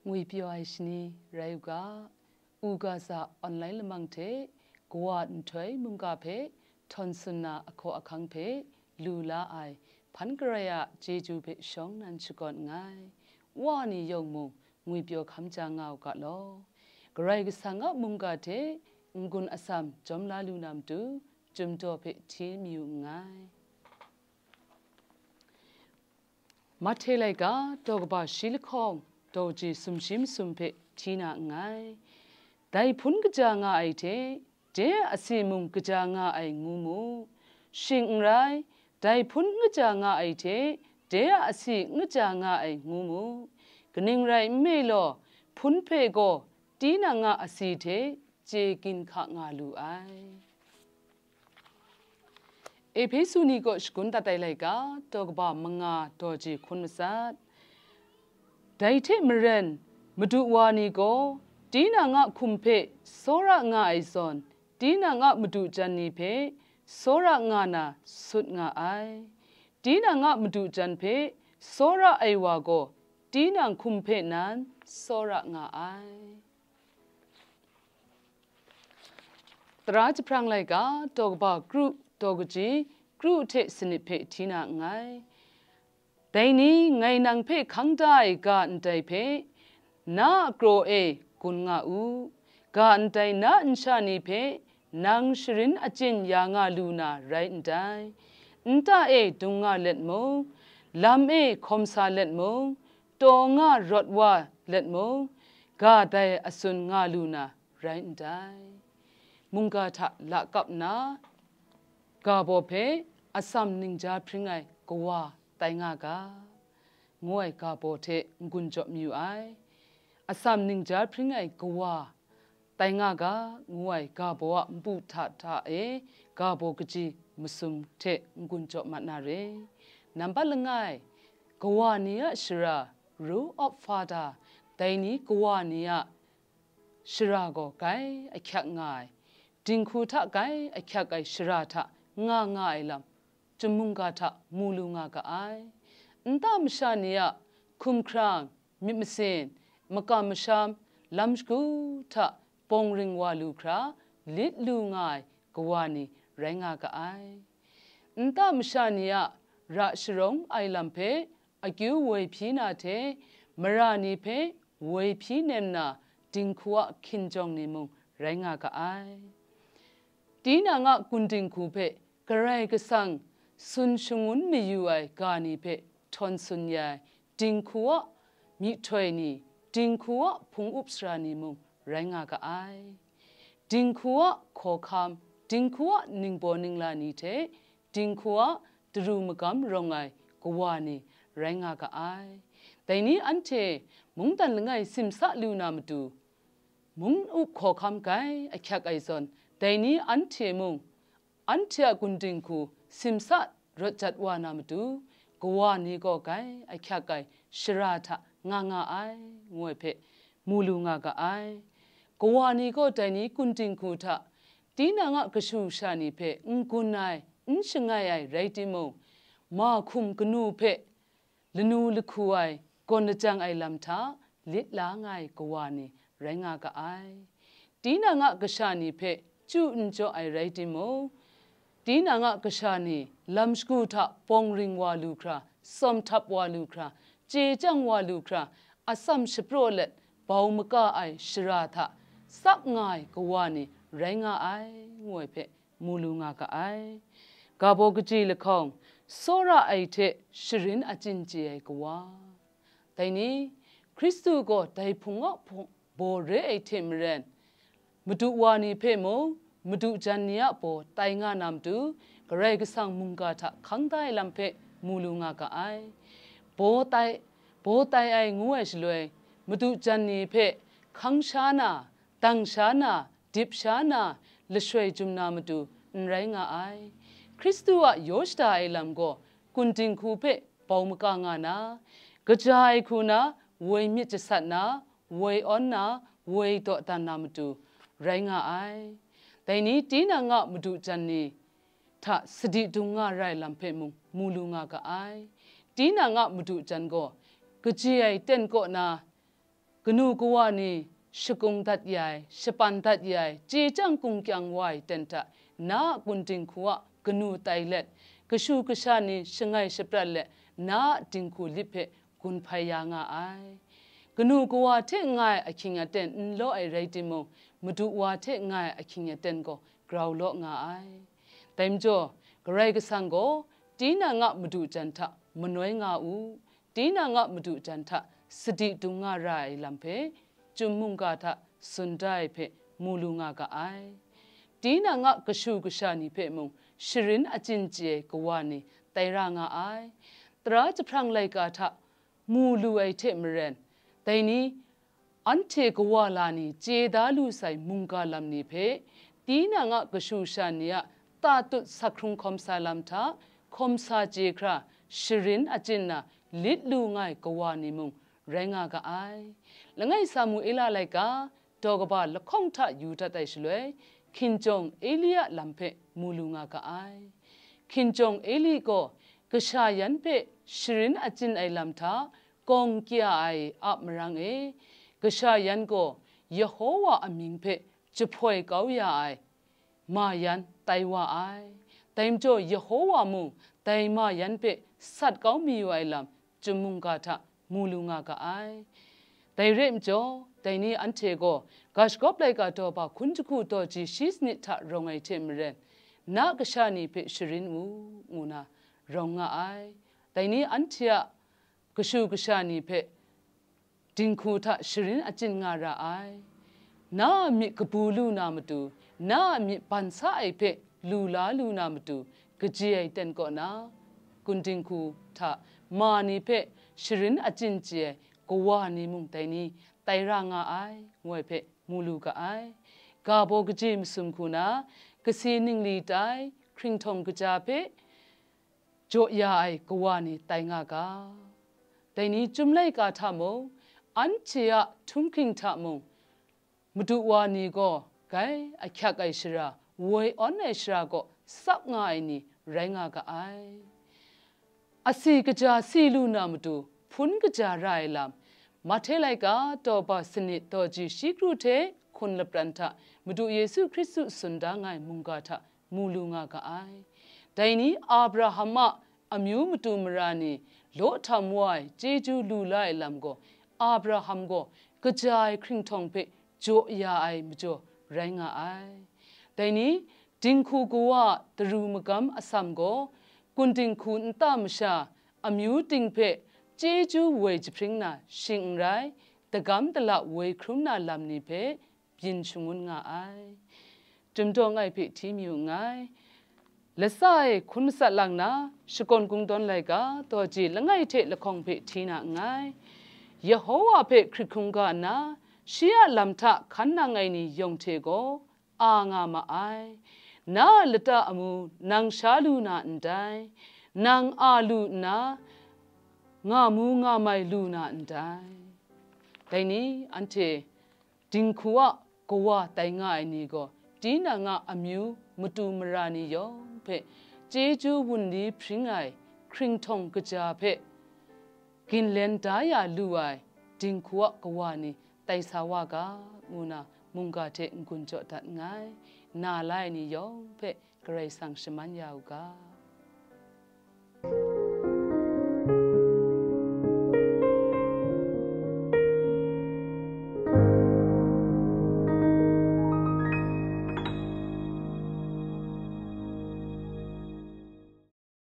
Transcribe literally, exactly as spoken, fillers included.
Ngwipyaw ai shani rai u ga, u ga za online lamang hte kawa nhtoi mungga hpe htawn tsun na ahkaw ahkang hpe lu la ai hpan karai a chyeju hpe shawng nan shakawn nngai. Wa ni yawng mung ngwipyaw hkam ja nga u ga law. Karai Kasang a mungga hte n-gun atsam jawm la lu na matu, chyum daw hpe hti mayu nngai. Mahte laika daw kaba shi lahkawng daw kaji sumshi masum hpe hti na nngai. Dai hpun kaja nga ai hte, de a asi mung kaja nga ai ngu mu. Shing n rai, dai hpun n kaja nga ai hte, de a asi n kaja nga ai ngu mu. Kaning rai nme law, hpun hpe gaw tinang a asi hte chye ginhka nga lu ai. Ehpesu ni kaw shagun dat ai laika, daw kaba manga daw ji hkun matsat. Dai hte maren, madu wa ni gaw tinang a hkum hpe tsawra nga ai zawn, tinang a madu jan ni hpe tsawra nga na sut nga ai. Tinang a madu jan hpe tsawra ai wa gaw, tinang hkum hpe nan tsawra nga ai. Tara jahprang laika, daw kaba kru, daw kaji, kru hte sanit hpe hti na nngai. Dai ni ngai nang hpe hkang da ai ga ndai hpe, na a kraw e gun nga u. Ga ndai na nsha ni hpe nang sharin achyin ya nga lu na rai ndai. Nta e dung nga let mung, lam e hkawm sa let mung, taw nga rawt wa let mung, ga dai atsun nga lu na rai ndai. Mungga hta lakap nna, ga baw hpe atsam ningja hpring ai kawa tai nga ga, ngu ai ga baw hte n-gun jaw mayu ai. Atsam ningja hpring ai kawa tai nga ga, ngu ai ga baw a npu hta hta e ga baw kaji masum hte n-gun jaw mat na re. Nambat langai, kawa ni a shara, Rule of Father, dai ni kawa ni a shara gaw grai ahkyak nga ai, dinghku hta grai ahkyak ai shara hta nga nga ai lam, chyum mungga hta mu lu nga ga ai. Nta masha ni a hkumhkrang, myit masin, makam masham, lam shagu hta bawng ring wa lu hkra, lit lu nga ai kawa ni rai nga ga ai. Nta masha ni a ra sharawng ai lam hpe akyu woi hpyi na hte, mara ni hpe woi hpyi nem na dinghku a hkinjawng ni mung rai nga ga ai. Tinang a gun dinghku hpe Karai Kasang tsun shangun mayu ai ga ni hpe htawn tsun ya ai dinghku a myihtoi ni, dinghku a hpung up sara ni mung rai nga ga ai. Dinghku a hkawhkam, dinghku a ningbaw ningla ni hte dinghku a daru magam rawng ai kawa ni rai nga ga ai. Dai ni anhte mungdan langai simsa lu na matu, mung up hkawhkam grai ahkyak ai zawn, dai ni anhte mung, anhte a gun dinghku simsa rawt jat wa na matu, kawa ni gaw grai ahkyak ai shara hta nga nga ai, ngu ai hpe mu lu nga ga ai. Kawa ni gaw dai ni gun dinghku hta tinang a kashu sha ni hpe n-gun ai, n shangai ai rai timung, ma hkum kanu hpe lanu lahku ai, gawn lajang ai lam hta lit la nga ai kawa ni rai nga ga ai. Tinang a kasha ni hpe chyu n jaw ai rai timung, tinang a kasha ni lam shagu hta bawng ring wa lu hkra, tsawm htap wa lu hkra, chye chyang wa lu hkra, atsam shapraw let bau maka ai shara hta tsap nga ai kawa ni rai nga ai, ngu ai hpe mu lu nga ga ai. Ga baw kaji lahkawng, tsawra ai hte sharin achyin chye ai kawa. Dai ni, Hkristu gaw dai Hpung a hpung baw re ai hte maren, madu wa ni hpe mung, madu jan ni a baw tai nga na matu, Karai Kasang mungga hta hkang da ai lam hpe mu lu nga ga ai. Baw tai, baw tai ai ngu ai shaloi, madu jan ni hpe hkang sha na, dang sha na, dip sha na, lashoi jum na matu n rai nga ai. Hkristu a yaw shada ai lam gaw gun dinghku hpe bau maka nga na, kaja ai hku na, woi myit jasat na, woi awn na, woi dawdan na matu rai nga ai. Dai ni tinang a madu jan ni hta sadi dung nga rai lam hpe mung mu lu nga ga ai. Tinang a madu jan gaw kaji ai ten kaw na, Kanu kawa ni shakung dat ya ai, shapan dat ya ai, chye chyang kungkyang wa ai ten hta, na a kun dinghku a kanu tai let, kashu kasha ni shangai shaprat let, na a dinghku lip hpe gun hpai ya nga ai. Kanu kawa hte nga ai ahkying aten n law ai rai timung, madu wa hte nga ai ahkying aten gaw grau law nga ai. Dai majaw, Karai Kasang gaw tinang a madu jan hta manoi nga u, tinang a madu jan hta sadi dung nga ra ai lam hpe, chyum mungga hta tsun da ai hpe mu lu nga ga ai. Tinang a kashu kasha ni hpe mung sharin achyin chye ai kawa ni tai ra nga ai. Tara jahprang laika hta mu lu ai hte maren, dai ni anhte kawa la ni chye da lu sai mungga lam ni hpe, tinang a kashu sha ni a tatut sakhkrung hkawm sa lam hta hkawm sa chye hkra sharin achyin na lit lu nga ai kawa ni mung rai nga ga ai. Langai Samuela laika daw kaba lahkawng hta yu dat ai shaloi, hkinjawng Eli a lam hpe mu lu nga ga ai. Hkinjawng Eli gaw kasha yan hpe sharin achyin ai lam hta gawng kya ai a marang e, kasha yan gaw Yehowa amying hpe jahpoi kau ya ai ma yan tai wa ai. Dai majaw Yehowa mung dai ma yan hpe sat kau mayu ai lam chyum mungga hta mu lu nga ga ai. Dai re ai majaw, dai ni anhte gaw ga shagawp laika daw ba hkun jahku daw ji shi sanit hta rawng ai hte maren, na kasha ni hpe sharin u, ngu na rawng nga ai. Dai ni anhte a kashu kasha ni hpe dinghku hta sharin achyin nga ra ai. Na a myit kabu lu na matu, na a myit ban sa ai hpe lu la lu na matu, kaji ai ten kaw na, kun dinghku hta ma ni hpe sharin achyin chye ai kawa ni mung dai ni tai ra nga ai, ngu ai hpe mu lu ga ai. Ga baw kaji masum hku na, kasi ningli tai, hkringhtawng kaja hpe jaw ya ai kawa ni tai nga ga. Dai ni chyum laika hta mung, anhte a htunghking hta mung, madu wa ni gaw gai ahkyak ai shara, woi awn ai shara kaw tsap nga ai ni rai nga ga ai. Asi kaja si lu na matu, hpun kaja ra ai lam, Mahte laika daw ba sanit daw ji shi kru hte hkun lapran hta Madu Yesu Hkristu tsun da nga ai mungga hta mu lu nga ga ai. Dai ni Abraham a amyu matu mara ni law htam wa ai chyeju lu la ai lam gaw, Abraham gaw kaja ai hkringhtawng hpe jaw ya ai majaw rai nga ai. Dai ni dinghku kawa a daru magam atsam gaw, kun dinghku nta masha amyu ting hpe chyeju woi jahpring na shing n rai, dagam dala woi hkrum na lam ni hpe byin shangun nga ai. Chyum daw ngai hpe hti mayu nngai. Latsa e hkun matsat lang na, Shakawn Kungdawn laika, daw ji langai hte lahkawng hpe hti na nngai. Yehowa hpe hkrit hkungga nna, shi a lam hta hkan nang ai ni yawng hte gaw, a nga ma ai. Na a lata amu nang sha lu na ndai, nang a lu nna, nga mu nga mai lu na ndai. Dai ni anhte dinghku a kawa tai nga ai ni gaw, tinang a amyu matu mara ni yawng hpe chyeju wunli hpring ai hkringhtawng kaja hpe ginlen da ya lu ai dinghku a kawa ni tai sa wa ga, ngu na mungga hte n-gun jaw dat nngai, na la ai ni yawng hpe Karai Kasang shaman ya u ga.